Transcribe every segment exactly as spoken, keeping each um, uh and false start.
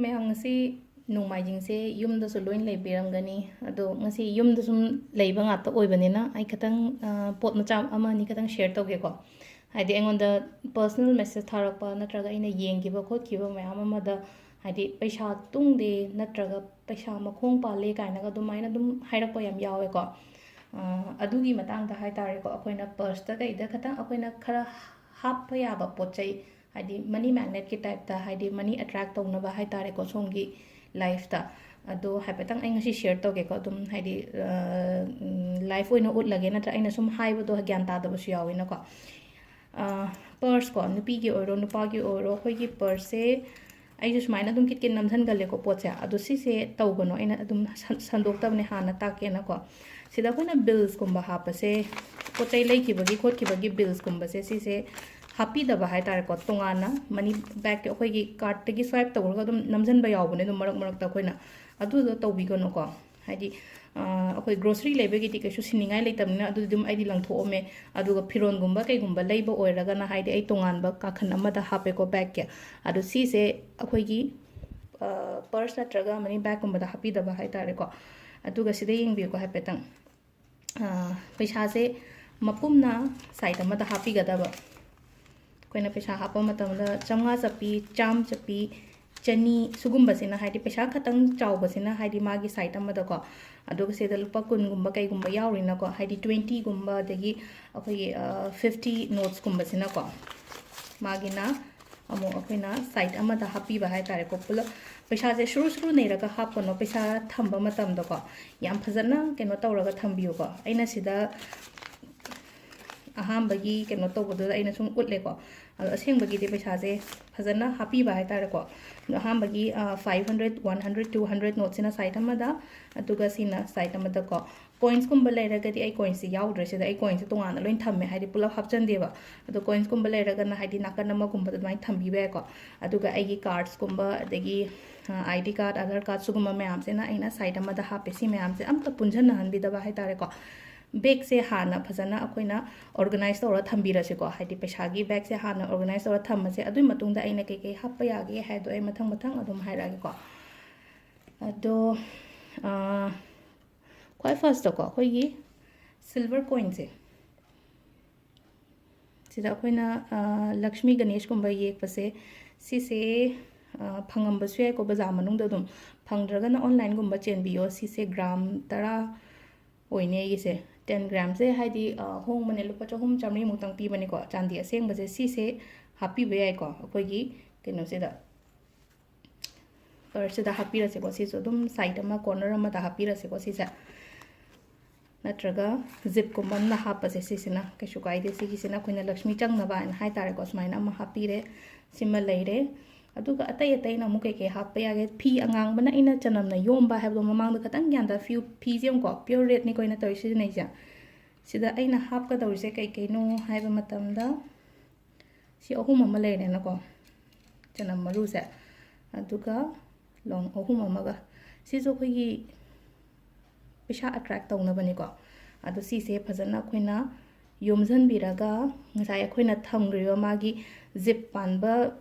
ꯃꯌꯥꯝ, ꯉꯁꯤ ꯅꯣꯡꯃꯥꯏꯖꯤꯡꯁꯦ ꯌꯨꯝꯗꯁꯨ ꯂꯣꯏ ꯂꯩꯕꯤꯔꯝꯒꯅꯤ꯫ ꯑꯗꯣ ꯉꯁꯤ ꯌꯨꯝꯗ ꯁꯨꯝ ꯂꯩꯕ ꯉꯥꯛꯇ ꯑꯣꯏꯕꯅꯤꯅ ꯑꯩ ꯈꯤꯇꯪ, ꯑ, ꯄꯣꯠ ꯃꯆꯥ ꯑꯃ ꯑꯅꯤ ꯈꯤꯇꯪ share ꯇꯧꯒꯦꯀꯣ꯫ ꯍꯥꯏꯗꯤ ꯑꯩꯉꯣꯟꯗ personal message ꯊꯥꯔꯛꯄ ꯅꯠꯇ꯭ꯔꯒ ꯑꯩꯅ ꯌꯦꯡꯈꯤꯕ ꯈꯣꯠꯈꯤꯕ ꯃꯌꯥꯝ ꯑꯃꯗ, ꯍꯥꯏꯗꯤ ꯄꯩꯁꯥ ꯇꯨꯡꯗꯦ ꯅꯠꯇ꯭ꯔꯒ ꯄꯩꯁꯥ ꯃꯈꯣꯡ ꯄꯥꯜꯂꯦ ꯀꯥꯏꯅꯒ ꯑꯗꯨꯃꯥꯏꯅ ꯑꯗꯨꯝ ꯍꯥꯏꯔꯛꯄ ꯌꯥꯝ ꯌꯥꯎꯋꯦꯀꯣ꯫ ꯑ, ꯑꯗꯨꯒꯤ ꯃꯇꯥꯡꯗ ꯍꯥꯏ ꯇꯥꯔꯦꯀꯣ, ꯑꯩꯈꯣꯏꯅ purseꯇ ꯀꯩꯗ ꯈꯤꯇꯪ ꯑꯩꯈꯣꯏꯅ ꯈꯔ ꯍꯥꯞꯄ ꯌꯥꯕ ꯄꯣꯠ ꯆꯩ, ꯍꯥꯏꯗꯤ money magnetꯀꯤ typeꯇ, ꯍꯥꯏꯗꯤ money attract ꯇꯧꯅꯕ ꯍꯥꯏ ꯇꯥꯔꯦꯀꯣ, ꯁꯣꯝꯒꯤ lifeꯇ꯫ ꯑꯗꯣ ꯍꯥꯏꯐꯦꯠꯇꯪ ꯑꯩ ꯉꯁꯤ share ꯇꯧꯒꯦꯀꯣ, ꯑꯗꯨꯝ ꯍꯥꯏꯗꯤ, ꯑ, ꯎꯝ, live ꯑꯣꯏꯅ ꯎꯠꯂꯒꯦ, ꯅꯠꯇ꯭ꯔ ꯑꯩꯅ ꯁꯨꯝ ꯍꯥꯏꯕꯗꯣ ꯒ꯭ꯌꯥꯟ ꯇꯥꯗꯕꯁꯨ ꯌꯥꯎꯋꯤꯅꯀꯣ꯫ ꯑ, purseꯀꯣ, ꯅꯨꯄꯤꯒꯤ ꯑꯣꯏꯔꯣ ꯅꯨꯄꯥꯒꯤ ꯑꯣꯏꯔꯣ, ꯑꯩꯈꯣꯏꯒꯤ purseꯁꯦ ꯑꯩꯁꯨ ꯁꯨꯃꯥꯏꯅ ꯑꯗꯨꯝ ꯀꯤꯠ ꯀꯤꯠ ꯅꯝꯁꯤꯟꯒꯜꯂꯦꯀꯣ ꯄꯣꯠꯁꯦ꯫ ꯑꯗꯣ ꯁꯤꯁꯦ ꯇꯧꯒꯅꯣ, ꯑꯩꯅ ꯑꯗꯨꯝ ꯁꯟ-, ꯁꯟꯗꯣꯛꯇꯕꯅꯦ, ꯍꯥꯟꯅ ꯇꯥꯛꯀꯦꯅꯀꯣ꯫ ꯁꯤꯗ ꯑꯩꯈꯣꯏꯅ billsꯀꯨꯝꯕ ꯍꯥꯞꯄꯁꯦ, ꯄꯣꯠ ꯆꯩ ꯂꯩꯈꯤꯕꯒꯤ ꯈꯣꯠꯈꯤꯕꯒꯤ billsꯀꯨꯝꯕꯁꯦ, ꯁꯤꯁꯦ ꯍꯥꯞꯄꯤꯗꯕ ꯍꯥꯏ ꯇꯥꯔꯦꯀꯣ꯫ ꯇꯣꯉꯥꯟꯅ money bagꯀꯤ ꯑꯩꯈꯣꯏꯒꯤ cardꯇꯒꯤ swipe ꯇꯧꯔꯒ ꯑꯗꯨꯝ ꯅꯝꯁꯤꯟꯕ ꯌꯥꯎꯕꯅꯦ ꯑꯗꯨꯝ ꯃꯔꯛ ꯃꯔꯛꯇ ꯑꯩꯈꯣꯏꯅ꯫ ꯑꯗꯨꯗꯣ ꯇꯧꯕꯤꯒꯅꯨꯀꯣ꯫ ꯍꯥꯏꯗꯤ, ꯑ, ꯑꯩꯈꯣꯏ grocery ꯂꯩꯕꯒꯤꯗꯤ ꯀꯩꯁꯨ ꯁꯤꯅꯤꯡꯉꯥꯏ ꯂꯩꯇꯕꯅꯤꯅ ꯑꯗꯨꯗꯤ ꯑꯗꯨꯝ ꯑꯩꯗꯤ ꯂꯪꯊꯣꯛꯑꯝꯃꯦ꯫ ꯑꯗꯨꯒ ꯐꯤꯔꯣꯟꯒꯨꯝꯕ ꯀꯩꯒꯨꯝꯕ ꯂꯩꯕ ꯑꯣꯏꯔꯒꯅ, ꯍꯥꯏꯗꯤ, ꯑꯩ ꯇꯣꯉꯥꯟꯕ ꯀꯥꯈꯟ ꯑꯃꯗ ꯍꯥꯞꯄꯦꯀꯣ bagꯀꯤ꯫ ꯑꯗꯣ ꯁꯤꯁꯦ ꯑꯩꯈꯣꯏꯒꯤ, ꯑ, purse ꯅꯠꯇ꯭ꯔꯒ money bagꯀꯨꯝꯕꯗ ꯍꯥꯞꯄꯤꯗꯕ ꯍꯥꯏ ꯇꯥꯔꯦꯀꯣ꯫ ꯑꯗꯨꯒ ꯁꯤꯗ ꯌꯦꯡꯕꯤꯌꯨꯀꯣ ꯍꯥꯏꯐꯦꯠꯇꯪ꯫ ꯑ, ꯄꯩꯁꯥꯁꯦ ꯃꯄꯨꯝꯅ side ꯑꯃꯗ ꯍꯥꯞꯄꯤꯒꯗꯕ꯫ ꯑꯩꯈꯣꯏꯅ ꯄꯩꯁꯥ ꯍꯥꯞꯄ ꯃꯇꯝꯗ ꯆꯥꯝꯃꯉꯥ ꯆꯠꯄꯤ, ꯆꯥꯝꯃ ꯆꯠꯄꯤ, ꯆꯅꯤ ꯁꯤꯒꯨꯝꯕꯁꯤꯅ, ꯍꯥꯏꯗꯤ ꯄꯩꯁꯥ ꯈꯇꯪ ꯆꯥꯎꯕꯁꯤꯅ, ꯍꯥꯏꯗꯤ ꯃꯥꯒꯤ side ꯑꯃꯗꯀꯣ꯫ ꯑꯗꯨꯒ ꯁꯤꯗ ꯂꯨꯄꯥ ꯀꯨꯟꯒꯨꯝꯕ ꯀꯩꯒꯨꯝꯕ ꯌꯥꯎꯔꯤꯅꯀꯣ, ꯍꯥꯏꯗꯤ twentyꯒꯨꯝꯕ, ꯑꯗꯒꯤ ꯑꯩꯈꯣꯏꯒꯤ, ꯑ, fifty notesꯀꯨꯝꯕꯁꯤꯅꯀꯣ, ꯃꯥꯒꯤꯅ ꯑꯃꯨꯛ ꯑꯩꯈꯣꯏꯅ side ꯑꯃꯗ ꯍꯥꯞꯄꯤꯕ ꯍꯥꯏ ꯇꯥꯔꯦꯀꯣ꯫ ꯄꯨꯂꯞ ꯄꯩꯁꯥꯁꯦ ꯁꯨꯔꯨ ꯁꯨꯔꯨ ꯅꯩꯔꯒ ꯍꯥꯞꯀꯅꯣ, ꯄꯩꯁꯥ ꯊꯝꯕ ꯃꯇꯝꯗꯀꯣ꯫ ꯌꯥꯝ ꯐꯖꯅ ꯀꯩꯅꯣ ꯇꯧꯔꯒ ꯊꯝꯕꯤꯌꯨꯀꯣ꯫ ꯑꯩꯅ ꯁꯤꯗ ꯑꯍꯥꯟꯕꯒꯤ ꯀꯩꯅꯣ ꯇꯧꯕꯗꯨꯗ ꯑꯩꯅ ꯁꯨꯝ ꯎꯠꯂꯦꯀꯣ꯫ ꯑꯗꯣ ꯑꯁꯦꯡꯕꯒꯤꯗꯤ ꯄꯩꯁꯥꯁꯦ ꯐꯖꯅ ꯍꯥꯞꯄꯤꯕ ꯍꯥꯏ ꯇꯥꯔꯦꯀꯣ꯫ ꯑꯗꯣ ꯑꯍꯥꯟꯕꯒꯤ, ꯑ, five hundred, one hundred, two hundred noteꯁꯤꯅ side ꯑꯃꯗ, ꯑꯗꯨꯒ ꯁꯤꯅ side ꯑꯃꯗꯀꯣ꯫ Coinsꯀꯨꯝꯕ ꯂꯩꯔꯒꯗꯤ, ꯑꯩ coinsꯁꯦ ꯌꯥꯎꯗ꯭ꯔꯦ ꯁꯤꯗ, ꯑꯩ coinsꯁꯦ ꯇꯣꯉꯥꯟꯅ ꯂꯣꯏ ꯊꯝꯃꯦ, ꯍꯥꯏꯗꯤ ꯄꯨꯂꯞ ꯍꯥꯞꯆꯟꯗꯦꯕ꯫ ꯑꯗꯣ coinsꯀꯨꯝꯕ ꯂꯩꯔꯒꯅ, ꯍꯥꯏꯗꯤ ꯅꯥꯀꯟ ꯑꯃꯒꯨꯝꯕꯗ ꯑꯗꯨꯃꯥꯏꯅ ꯊꯝꯕꯤꯕ ꯌꯥꯏꯀꯣ꯫ ꯑꯗꯨꯒ ꯑꯩꯒꯤ cardsꯀꯨꯝꯕ, ꯑꯗꯒꯤ, ꯑ, ID card, Aadhaar card, ꯁꯤꯒꯨꯝꯕ ꯃꯌꯥꯝꯁꯤꯅ ꯑꯩꯅ side ꯑꯃꯗ ꯍꯥꯞꯄꯦ꯫ ꯁꯤ ꯃꯌꯥꯝꯁꯦ ꯑꯝꯇ ꯄꯨꯟꯁꯤꯟꯅꯍꯟꯕꯤꯗꯕ ꯍꯥꯏ ꯇꯥꯔꯦꯀꯣ꯫ ꯕꯦꯒꯁꯦ ꯍꯥꯟꯅ ꯐꯖꯅ ꯑꯩꯈꯣꯏꯅ ꯑꯣꯔꯒꯅꯥꯏꯁ ꯇꯧꯔ ꯊꯝꯕꯤꯔꯁꯤꯀꯣ꯫ ꯍꯥꯏꯗꯤ ꯄꯩꯁꯥꯒꯤ ꯕꯦꯒꯁꯦ ꯍꯥꯟꯅ ꯑꯣꯔꯒꯅꯥꯏꯁ ꯇꯧꯔ ꯊꯝꯃꯁꯦ꯫ ꯑꯗꯨꯒꯤ ꯃꯇꯨꯡꯗ ꯑꯩꯅ ꯀꯩꯀꯩ ꯍꯥꯞꯄ ꯌꯥꯒꯦ ꯍꯥꯏꯗꯣ ꯑꯩ ꯃꯊꯪ ꯃꯊꯪ ꯑꯗꯨꯝ ꯍꯥꯏꯔꯛꯑꯒꯦꯀꯣ꯫ ꯑꯗꯣ, ꯑꯥ, ꯈ꯭ꯋꯥꯏ ꯐꯥꯔꯁꯇꯀꯣ, ꯑꯩꯈꯣꯏꯒꯤ ꯁꯤꯜꯚꯔ ꯀꯣꯏꯟꯁꯦ, ꯁꯤꯗ ꯑꯩꯈꯣꯏꯅ, ꯑꯥ, ꯂꯛꯁꯃꯤ ꯒꯅꯦꯁꯀꯨꯝꯕ ꯌꯦꯛꯄꯁꯦ, ꯁꯤꯁꯦ, ꯑꯥ, ꯐꯪꯉꯝꯕꯁꯨ ꯌꯥꯏꯀꯣ ꯕꯖꯥꯔ ꯃꯅꯨꯡꯗ ꯑꯗꯨꯝ꯫ ꯐꯪꯗ꯭ꯔꯒꯅ ꯑꯣꯟꯂꯥꯏꯟꯒꯨꯝꯕ ꯆꯦꯟꯕꯤꯌꯣ꯫ ꯁꯤꯁꯦ ꯒ꯭ꯔꯥꯝ ꯇꯔꯥ ꯑꯣꯏꯅꯤ ꯑꯩꯒꯤꯁꯦ꯫ ꯇꯦꯟ ꯒ꯭ꯔꯥꯝꯁꯦ ꯍꯥꯏꯗꯤ, ꯑꯥ, ꯍꯣꯡꯕꯅꯦ, ꯂꯨꯄꯥ ꯆꯍꯨꯝ ꯆꯥꯝꯃꯔꯤꯃꯨꯛꯇꯪ ꯄꯤꯕꯅꯤꯀꯣ꯫ ꯆꯥꯟꯗꯤ ꯑꯁꯦꯡꯕꯁꯦ ꯁꯤꯁꯦ ꯍꯥꯞꯄꯤꯕ ꯌꯥꯏꯀꯣ ꯑꯩꯈꯣꯏꯒꯤ ꯀꯩꯅꯣꯁꯤꯗ, ꯄꯔꯁꯁꯤꯗ ꯍꯥꯞꯄꯤꯔꯁꯦꯀꯣ꯫ ꯁꯤꯁꯨ ꯑꯗꯨꯝ ꯁꯥꯏꯠ ꯑꯃ, ꯀꯣꯔꯅꯔ ꯑꯃꯗ ꯍꯥꯞꯄꯤꯔꯁꯦꯀꯣ ꯁꯤꯁꯦ꯫ ꯅꯠꯇ꯭ꯔꯒ ꯖꯤꯞꯀꯨꯝꯕ ꯑꯃꯅ ꯍꯥꯞꯄꯁꯦ ꯁꯤꯁꯤꯅ ꯀꯩꯁꯨ ꯀꯥꯏꯗꯦ꯫ ꯁꯤꯒꯤꯁꯤꯅ ꯑꯩꯈꯣꯏꯅ ꯂꯛꯁꯃꯤ ꯆꯪꯅꯕ ꯍꯥꯏꯅ ꯍꯥꯏꯇꯥꯔꯦꯀꯣ꯫ ꯁꯨꯃꯥꯏꯅ ꯑꯃ ꯍꯥꯞꯄꯤꯔꯦ, ꯁꯤꯃ ꯂꯩꯔꯦ꯫ ꯑꯗꯨꯒ ꯑꯇꯩ ꯑꯇꯩꯅ ꯑꯃꯨꯛ ꯀꯩꯀꯩ ꯍꯥꯞꯄ ꯌꯥꯒꯦ? ꯐꯤ ꯑꯉꯥꯡꯕꯅ ꯑꯩꯅ ꯆꯅꯝꯅ ꯌꯣꯝꯕ ꯍꯥꯏꯕꯗꯣ ꯃꯃꯥꯡꯗ ꯈꯇꯪ ꯒ꯭ꯌꯥꯟ ꯇꯥ-, ꯐꯤ, ꯐꯤꯁꯦ ꯌꯦꯡꯉꯨꯀꯣ, ꯄꯤꯌꯣꯔ ꯔꯦꯗꯅꯤꯀꯣ ꯑꯩꯅ ꯇꯧꯔꯤ, ꯁꯤꯖꯤꯟꯅꯩꯁꯦ꯫ ꯁꯤꯗ ꯑꯩꯅ ꯍꯥꯞꯀꯗꯧꯔꯤꯁꯦ ꯀꯩ ꯀꯩꯅꯣ ꯍꯥꯏꯕ ꯃꯇꯝꯗ, ꯁꯤ ꯑꯍꯨꯝ ꯑꯃ ꯂꯩꯔꯦꯅꯀꯣ, ꯆꯅꯝ ꯃꯔꯨꯁꯦ, ꯑꯗꯨꯒ ꯂꯣꯡ ꯑꯍꯨꯝ ꯑꯃꯒ꯫ ꯁꯤꯁꯨ ꯑꯩꯈꯣꯏꯒꯤ ꯄꯩꯁꯥ ꯑꯦꯇ꯭ꯔꯦꯛ ꯇꯧꯅꯕꯅꯤꯀꯣ꯫ ꯑꯗꯣ ꯁꯤꯁꯦ ꯐꯖꯅ ꯑꯩꯈꯣꯏꯅ ꯌꯣꯝꯁꯤꯟꯕꯤꯔꯒ, ꯉꯁꯥꯏ ꯑꯩꯈꯣꯏꯅ ꯊꯝꯈ꯭ꯔꯤꯕ ꯃꯥꯒꯤ ꯖꯤꯞ ꯄꯥꯟꯕ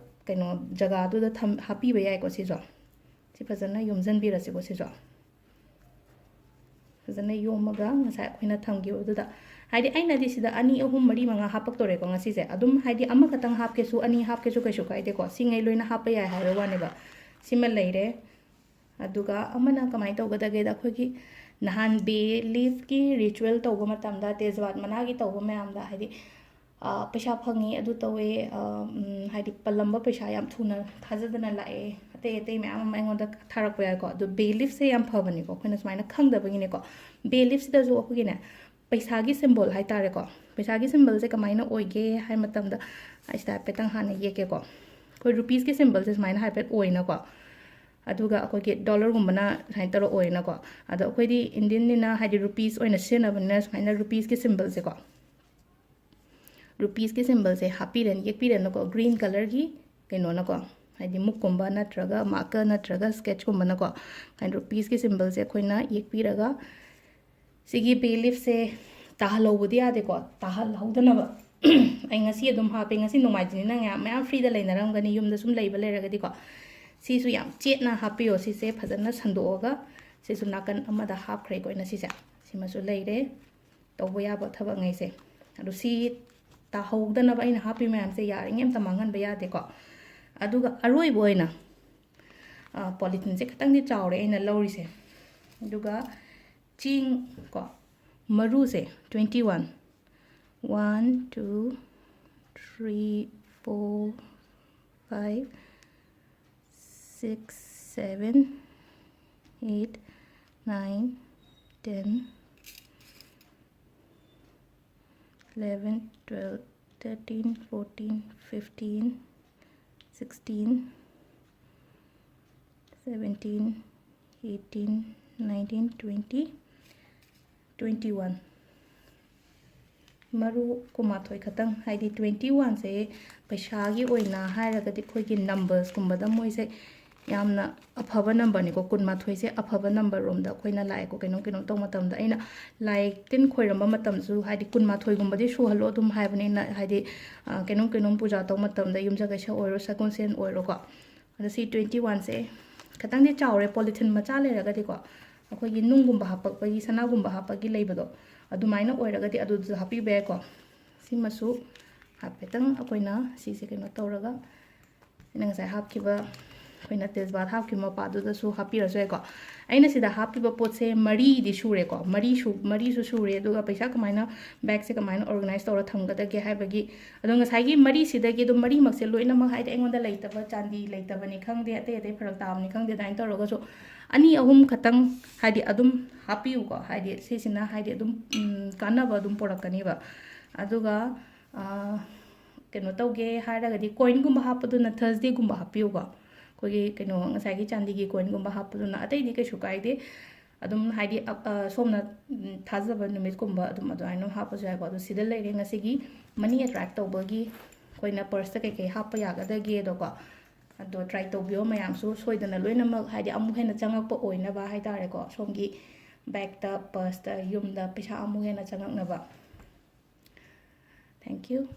ꯀꯩꯅꯣ ꯖꯒꯥꯗꯨꯗ ꯊꯝ-, ꯍꯥꯞꯄꯤꯕ ꯌꯥꯏꯀꯣ ꯁꯤꯁꯨ꯫ ꯁꯤ ꯐꯖꯅ ꯌꯣꯝꯁꯤꯟꯕꯤꯔꯁꯤꯀꯣ ꯁꯤꯁꯨ꯫ ꯐꯖꯅ ꯌꯣꯝꯃꯒ ꯉꯁꯥꯏ ꯑꯩꯈꯣꯏꯅ ꯊꯝꯈꯤꯕꯗꯨꯗ, ꯍꯥꯏꯗꯤ ꯑꯩꯅꯗꯤ ꯁꯤꯗ ꯑꯅꯤ, ꯑꯍꯨꯝ, ꯃꯔꯤ, ꯃꯉꯥ ꯍꯥꯞꯄꯛꯇꯣꯔꯦꯀꯣ ꯉꯁꯤꯁꯦ꯫ ꯑꯗꯨꯝ ꯍꯥꯏꯗꯤ ꯑꯃꯈꯛꯇꯪ ꯍꯥꯞꯀꯦꯁꯨ, ꯑꯅꯤ ꯍꯥꯞꯀꯦꯁꯨ ꯀꯩꯁꯨ ꯀꯥꯏꯗꯦꯀꯣ꯫ ꯁꯤꯉꯩ ꯂꯣꯏꯅ ꯍꯥꯞꯄ ꯌꯥꯏ ꯍꯥꯏꯕ ꯋꯥꯅꯦꯕ꯫ ꯁꯤꯃ ꯂꯩꯔꯦ꯫ ꯑꯗꯨꯒ ꯑꯃꯅ ꯀꯃꯥꯏꯅ ꯇꯧꯒꯗꯒꯦꯗ, ꯑꯩꯈꯣꯏꯒꯤ ꯅꯍꯥꯟ ꯕꯦ ꯂꯤꯐꯀꯤ ꯔꯤꯆꯨꯋꯦꯜ ꯇꯧꯕ ꯃꯇꯝꯗ, ꯇꯦꯖꯋꯥꯠ ꯃꯅꯥꯒꯤ ꯇꯧꯕ ꯃꯌꯥꯝꯗ, ꯍꯥꯏꯗꯤ, ꯑ, ꯄꯩꯁꯥ ꯐꯪꯉꯤ, ꯑꯗꯨ ꯇꯧꯋꯦ, ꯑ, ꯎꯝ, ꯍꯥꯏꯗꯤ ꯄꯜꯂꯝꯕ ꯄꯩꯁꯥ ꯌꯥꯝ ꯊꯨꯅ ꯊꯥꯖꯗꯅ ꯂꯥꯛꯑꯦ, ꯑꯇꯩ ꯑꯇꯩ ꯃꯌꯥꯝ ꯑꯃ ꯑꯩꯉꯣꯟꯗ ꯊꯥꯔꯛꯄ ꯌꯥꯏꯀꯣ꯫ ꯑꯗꯣ ꯕꯦ ꯂꯤꯐꯁꯦ ꯌꯥꯝ ꯐꯕꯅꯤꯀꯣ, ꯑꯩꯈꯣꯏꯅ ꯁꯨꯃꯥꯏꯅ ꯈꯪꯗꯕꯒꯤꯅꯦꯀꯣ꯫ ꯕꯦ ꯂꯤꯐꯁꯤꯗꯁꯨ ꯑꯩꯈꯣꯏꯒꯤꯅꯦ, ꯄꯩꯁꯥꯒꯤ ꯁꯤꯝꯕꯣꯜ ꯍꯥꯏꯇꯥꯔꯦꯀꯣ꯫ ꯄꯩꯁꯥꯒꯤ ꯁꯤꯝꯕꯜꯁꯦ ꯀꯃꯥꯏꯅ ꯑꯣꯏꯒꯦ ꯍꯥꯏ ꯃꯇꯝꯗ, ꯑꯩ ꯁꯤꯗ ꯍꯥꯏꯐꯦꯠꯇꯪ ꯍꯥꯟꯅ ꯌꯦꯛꯀꯦꯀꯣ꯫ ꯑꯩꯈꯣꯏ ꯔꯨꯄꯤꯁꯀꯤ ꯁꯤꯝꯕꯜꯁꯦ ꯁꯨꯃꯥꯏꯅ ꯍꯥꯏꯐꯦꯠ ꯑꯣꯏꯅꯀꯣ, ꯑꯗꯨꯒ ꯑꯩꯈꯣꯏꯒꯤ ꯗꯣꯂꯔꯒꯨꯝꯕꯅ ꯁꯨꯃꯥꯏꯅ ꯇꯧꯔ ꯑꯣꯏꯅꯀꯣ꯫ ꯑꯗꯣ ꯑꯩꯈꯣꯏꯗꯤ ꯏꯟꯗꯤꯌꯟꯅꯤꯅ, ꯍꯥꯏꯗꯤ ꯔꯨꯄꯤꯁ ꯑꯣꯏꯅ ꯁꯤꯖꯤꯟꯅꯕꯅꯤꯅ, ꯁꯨꯃꯥꯏꯅ ꯔꯨꯄꯤꯁꯀꯤ ꯁꯤꯝꯕꯜꯁꯦꯀꯣ, ꯔꯨꯄꯤꯁꯀꯤ ꯁꯤꯝꯕꯜꯁꯦ ꯍꯥꯞꯄꯤꯔꯅꯤ, ꯌꯦꯛꯄꯤꯔꯅꯨꯀꯣ, ꯒ꯭ꯔꯤꯟ ꯀꯂꯔꯒꯤ ꯀꯩꯅꯣꯅꯀꯣ, ꯍꯥꯏꯗꯤ ꯃꯨꯛꯀꯨꯝꯕ ꯅꯠꯇ꯭ꯔꯒ ꯃꯥꯔꯀꯔ ꯅꯠꯇ꯭ꯔꯒ ꯁ꯭ꯀꯦꯠꯆꯀꯨꯝꯕꯅꯀꯣ, ꯍꯥꯏꯗꯤ ꯔꯨꯄꯤꯁꯀꯤ ꯁꯤꯝꯕꯜꯁꯦ ꯑꯩꯈꯣꯏꯅ ꯌꯦꯛꯄꯤꯔꯒ, ꯁꯤꯒꯤ ꯕꯦ ꯂꯤꯐꯁꯦ ꯇꯥꯍꯜꯍꯧꯕꯗꯤ ꯌꯥꯗꯦꯀꯣ, ꯇꯥꯍꯜꯍꯧꯗꯅꯕ꯫ ꯑꯩ ꯉꯁꯤ ꯑꯗꯨꯝ ꯍꯥꯞꯄꯦ꯫ ꯉꯁꯤ ꯅꯣꯡꯃꯥꯏꯖꯤꯡꯅꯤꯅ ꯃꯌꯥꯝ, ꯃꯌꯥꯝ ꯐ꯭ꯔꯤꯗ ꯂꯩꯅꯔꯝꯒꯅꯤ, ꯌꯨꯝꯗ ꯁꯨꯝ ꯂꯩꯕ ꯂꯩꯔꯒꯗꯤꯀꯣ꯫ ꯁꯤꯁꯨ ꯌꯥꯝ ꯆꯦꯠꯅ ꯍꯥꯞꯄꯤꯌꯣ꯫ ꯁꯤꯁꯦ ꯐꯖꯅ ꯁꯟꯗꯣꯛꯑꯒ ꯁꯤꯁꯨ ꯅꯥꯀꯟ ꯑꯃꯗ ꯍꯥꯞꯈ꯭ꯔꯦꯀꯣ ꯑꯩꯅ꯫ ꯁꯤꯁꯦ ꯁꯤꯃꯁꯨ ꯂꯩꯔꯦ, ꯇꯧꯕ ꯌꯥꯕ ꯊꯕꯛꯉꯩꯁꯦ꯫ ꯑꯗꯣ ꯁꯤ ꯇꯥꯍꯧꯗꯅꯕ ꯑꯩꯅ ꯍꯥꯞꯄꯤ ꯃꯌꯥꯝꯁꯦ ꯌꯥꯔꯤꯉꯩ ꯑꯝꯇ ꯃꯥꯡꯍꯟꯕ ꯌꯥꯗꯦꯀꯣ꯫ ꯑꯗꯨꯒ ꯑꯔꯣꯏꯕ ꯑꯣꯏꯅ, ꯑ, ꯄꯣꯂꯤꯊꯤꯟꯁꯦ ꯈꯤꯇꯪꯗꯤ ꯆꯥꯎꯔꯦ ꯑꯩꯅ ꯂꯧꯔꯤꯁꯦ꯫ ꯑꯗꯨꯒ ꯆꯦꯡ ꯀꯣ, ꯃꯔꯨꯁꯦ twenty one, one, two, three, four, five, six, seven, eight, nine, ten, eleven, twelve, thirteen, fourteen, fifteen, sixteen, seventeen, eighteen, nineteen, twenty, twenty one꯫ ꯃꯔꯨ ꯀꯨꯟꯃꯥꯊꯣꯏ ꯈꯛꯇꯪ, ꯍꯥꯏꯗꯤ twenty oneꯁꯦ ꯄꯩꯁꯥꯒꯤ ꯑꯣꯏꯅ ꯍꯥꯏꯔꯒꯗꯤ ꯑꯩꯈꯣꯏꯒꯤ ꯅꯝꯕꯔꯁꯀꯨꯝꯕꯗ ꯃꯣꯏꯁꯦ ꯌꯥꯝꯅ ꯑꯐꯕ ꯅꯝꯕꯔꯅꯤꯀꯣ꯫ ꯀꯨꯟꯃꯥꯊꯣꯏꯁꯦ ꯑꯐꯕ ꯅꯝꯕꯔ ꯔꯣꯝꯗ ꯑꯩꯈꯣꯏꯅ ꯂꯥꯛꯑꯦꯀꯣ꯫ ꯀꯩꯅꯣꯝ ꯀꯩꯅꯣꯝ ꯇꯧꯕ ꯃꯇꯝꯗ ꯑꯩꯅ ꯂꯥꯏ ꯇꯤꯟ ꯈꯣꯏꯔꯝꯕ ꯃꯇꯝꯁꯨ, ꯍꯥꯏꯗꯤ ꯀꯨꯟꯃꯥꯊꯣꯏꯒꯨꯝꯕꯗꯤ ꯁꯨꯍꯜꯂꯣ ꯑꯗꯨꯝ ꯍꯥꯏꯕꯅꯤꯅ, ꯍꯥꯏꯗꯤ, ꯑ, ꯀꯩꯅꯣꯝ ꯀꯩꯅꯣꯝ ꯄꯨꯖꯥ ꯇꯧꯕ ꯃꯇꯝꯗ ꯌꯨꯝꯁꯀꯩꯁ ꯑꯣꯏꯔꯣ, ꯁꯒꯣꯜꯁꯦꯟ ꯑꯣꯏꯔꯣꯀꯣ꯫ ꯑꯗꯣ ꯁꯤ twenty oneꯁꯦ ꯈꯤꯇꯪꯗꯤ ꯆꯥꯎꯔꯦ꯫ ꯄꯣꯂꯤꯊꯤꯟ ꯃꯆꯥ ꯂꯩꯔꯒꯗꯤꯀꯣ, ꯑꯩꯈꯣꯏꯒꯤ ꯅꯨꯡꯒꯨꯝꯕ ꯍꯥꯞꯄꯛꯄꯒꯤ, ꯁꯅꯥꯒꯨꯝꯕ ꯍꯥꯞꯄꯒꯤ ꯂꯩꯕꯗꯣ, ꯑꯗꯨꯃꯥꯏꯅ ꯑꯣꯏꯔꯒꯗꯤ ꯑꯗꯨꯗꯁꯨ ꯍꯥꯞꯄꯤꯕ ꯌꯥꯏꯀꯣ꯫ ꯁꯤꯃꯁꯨ ꯍꯥꯏꯐꯦꯠꯇꯪ ꯑꯩꯈꯣꯏꯅ ꯁꯤꯁꯦ ꯀꯩꯅꯣ ꯇꯧꯔꯒ, ꯑꯩꯅ ꯉꯁꯥꯏ ꯍꯥꯞꯈꯤꯕ, ꯑꯩꯈꯣꯏꯅ ꯇꯦꯖꯕꯥꯠ ꯍꯥꯞꯈꯤꯕ ꯃꯄꯥꯗꯨꯗꯁꯨ ꯍꯥꯞꯄꯤꯔꯁꯨ ꯌꯥꯏꯀꯣ꯫ ꯑꯩꯅ ꯁꯤꯗ ꯍꯥꯞꯄꯤꯕ ꯄꯣꯠꯁꯦ ꯃꯔꯤꯗꯤ ꯁꯨꯔꯦꯀꯣ, ꯃꯔꯤꯁꯨ, ꯃꯔꯤꯁꯨ ꯁꯨꯔꯦ꯫ ꯑꯗꯨꯒ ꯄꯩꯁꯥ ꯀꯃꯥꯏꯅ, ꯕꯦꯒꯁꯦ ꯀꯃꯥꯏꯅ organize ꯇꯧꯔ ꯊꯝꯒꯗꯒꯦ ꯍꯥꯏꯕꯒꯤ, ꯑꯗꯣ ꯉꯁꯥꯏꯒꯤ ꯃꯔꯤꯁꯤꯗꯒꯤ ꯑꯗꯨꯝ ꯃꯔꯤꯃꯛꯁꯦ ꯂꯣꯏꯅꯃꯛ, ꯍꯥꯏꯗꯤ ꯑꯩꯉꯣꯟꯗ ꯂꯩꯇꯕ, ꯆꯥꯟꯗꯤ ꯂꯩꯇꯕꯅꯤ ꯈꯪꯗꯦ, ꯑꯇꯩ ꯑꯇꯩ ꯐꯔꯛ ꯇꯥꯕꯅꯤ ꯈꯪꯗꯦ, ꯑꯗꯨꯃꯥꯏꯅ ꯇꯧꯔꯒꯁꯨ ꯑꯅꯤ ꯑꯍꯨꯝ ꯈꯛꯇꯪ ꯍꯥꯏꯗꯤ ꯑꯗꯨꯝ ꯍꯥꯞꯄꯤꯌꯨꯀꯣ꯫ ꯍꯥꯏꯗꯤ ꯁꯤꯁꯤꯅ ꯍꯥꯏꯗꯤ ꯑꯗꯨꯝ, ꯎꯝ, ꯀꯥꯟꯅꯕ ꯑꯗꯨꯝ ꯄꯨꯔꯛꯀꯅꯤꯕ꯫ ꯑꯗꯨꯒ, ꯑꯥ, ꯀꯩꯅꯣ ꯇꯧꯒꯦ ꯍꯥꯏꯔꯒꯗꯤ ꯀꯣꯏꯟꯒꯨꯝꯕ ꯍꯥꯞꯄꯗꯨꯅ ꯊꯔꯁꯗꯦꯒꯨꯝꯕ ꯍꯥꯞꯄꯤꯌꯨꯀꯣ꯫ ꯑꯩꯈꯣꯏꯒꯤ ꯀꯩꯅꯣ, ꯉꯁꯥꯏꯒꯤ ꯆꯥꯟꯗꯤꯒꯤ ꯀꯣꯏꯟꯒꯨꯝꯕ ꯍꯥꯞꯄꯗꯨꯅ, ꯑꯇꯩꯗꯤ ꯀꯩꯁꯨ ꯀꯥꯏꯗꯦ꯫ ꯑꯗꯨꯝ ꯍꯥꯏꯗꯤ, ꯑ, ꯑ, ꯁꯣꯝꯅ, ꯎꯝ, ꯊꯥꯖꯕ ꯅꯨꯃꯤꯠꯀꯨꯝꯕ ꯑꯗꯨꯝ ꯑꯗꯨꯃꯥꯏꯅ ꯑꯗꯨꯝ ꯍꯥꯞꯄꯁꯨ ꯌꯥꯏꯀꯣ꯫ ꯑꯗꯣ ꯁꯤꯗ ꯂꯩꯔꯦ ꯉꯁꯤꯒꯤ money attract ꯇꯧꯕꯒꯤ ꯑꯩꯈꯣꯏꯅ ꯄꯔꯁꯇ ꯀꯩꯀꯩ ꯍꯥꯞꯄ ꯌꯥꯒꯗꯒꯦꯗꯣꯀꯣ꯫ ꯑꯗꯣ try ꯇꯧꯕꯤꯌꯣ ꯃꯌꯥꯝꯁꯨ ꯁꯣꯏꯗꯅ ꯂꯣꯏꯅꯃꯛ, ꯍꯥꯏꯗꯤ ꯑꯃꯨꯛ ꯍꯦꯟꯅ ꯆꯪꯉꯛꯄ ꯑꯣꯏꯅꯕ ꯍꯥꯏꯇꯥꯔꯦꯀꯣ꯫ ꯁꯣꯝꯒꯤ ꯕꯦꯛꯇ, ꯄꯔꯁꯇ, ꯌꯨꯝꯗ ꯄꯩꯁꯥ ꯑꯃꯨꯛ ꯍꯦꯟꯅ ꯆꯪꯉꯛꯅꯕ꯫ Thank you.